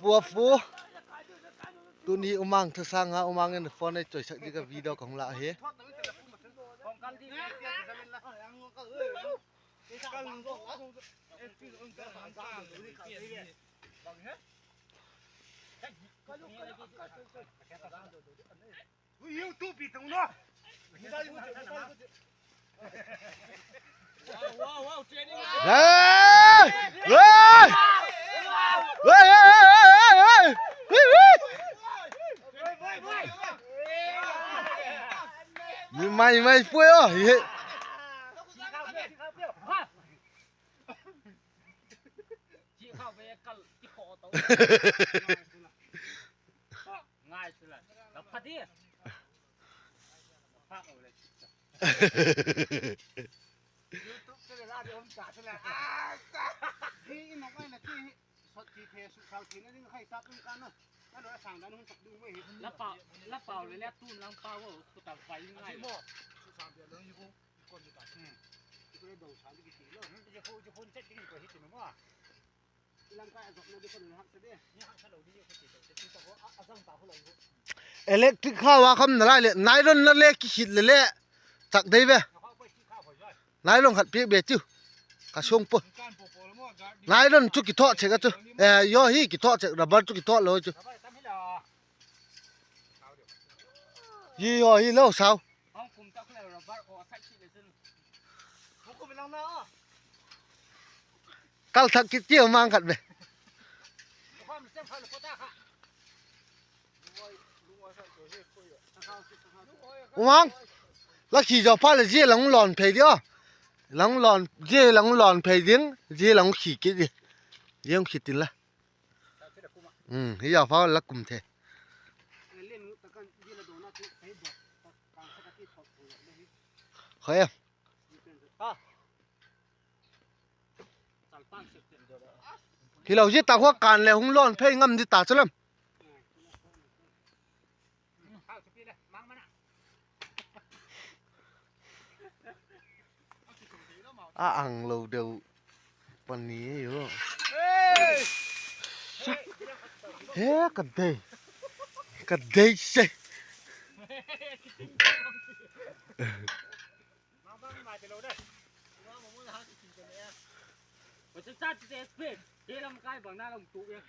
Bua fu. Tuni u mang tha sang ha, u mang ne phone ne choi sak ji ka video kong la he. Electric ເຂົ້າວ່າຄຳນະລາຍເລີຍ ໄນລອນນະເລກິຄິດເລີຍແຫຼະ ຈັກໄດ້ເວ ໄນລອນຂັດປີເບຈິວ ກະຊົງປຶ ໄນລອນຈຸກິເທາະເຊກະຈຸ ເອີ ຍໍຮີກິເທາະເຊ ລະບາຈຸກິເທາະເລີຍຈຸ ຍີ່ຫໍ້ຮີໂລຊາວ ກາລທັກກິດຈຽວມາງກັນເວ ວາງ ລະຂີ່ຈອພາລະເຈລະງລອນເພຍດິ ລະງລອນ ເຈລະງລອນເພຍດິງ ເຈລະງຂີ່ກິດດິ ເຈລະງຂີ່ຕິນລະ ອືມ ເຮົາຟ້າວລະກຸມເທ ເຂົາເອງ ທີ່ເຮົາຊິຕາຫົວການແລະຫົງລອນເພຍງຳທີ່ຕາສະລຳ ອາອັງໂລເດວປານນີ້ຢູ່ ເຮກະເດ ກະເດເຊ ວ່າຊັ້ນໆ ເດສເປດ ເດລຳກາຍບັງໜ້າລຳຕູເອງ.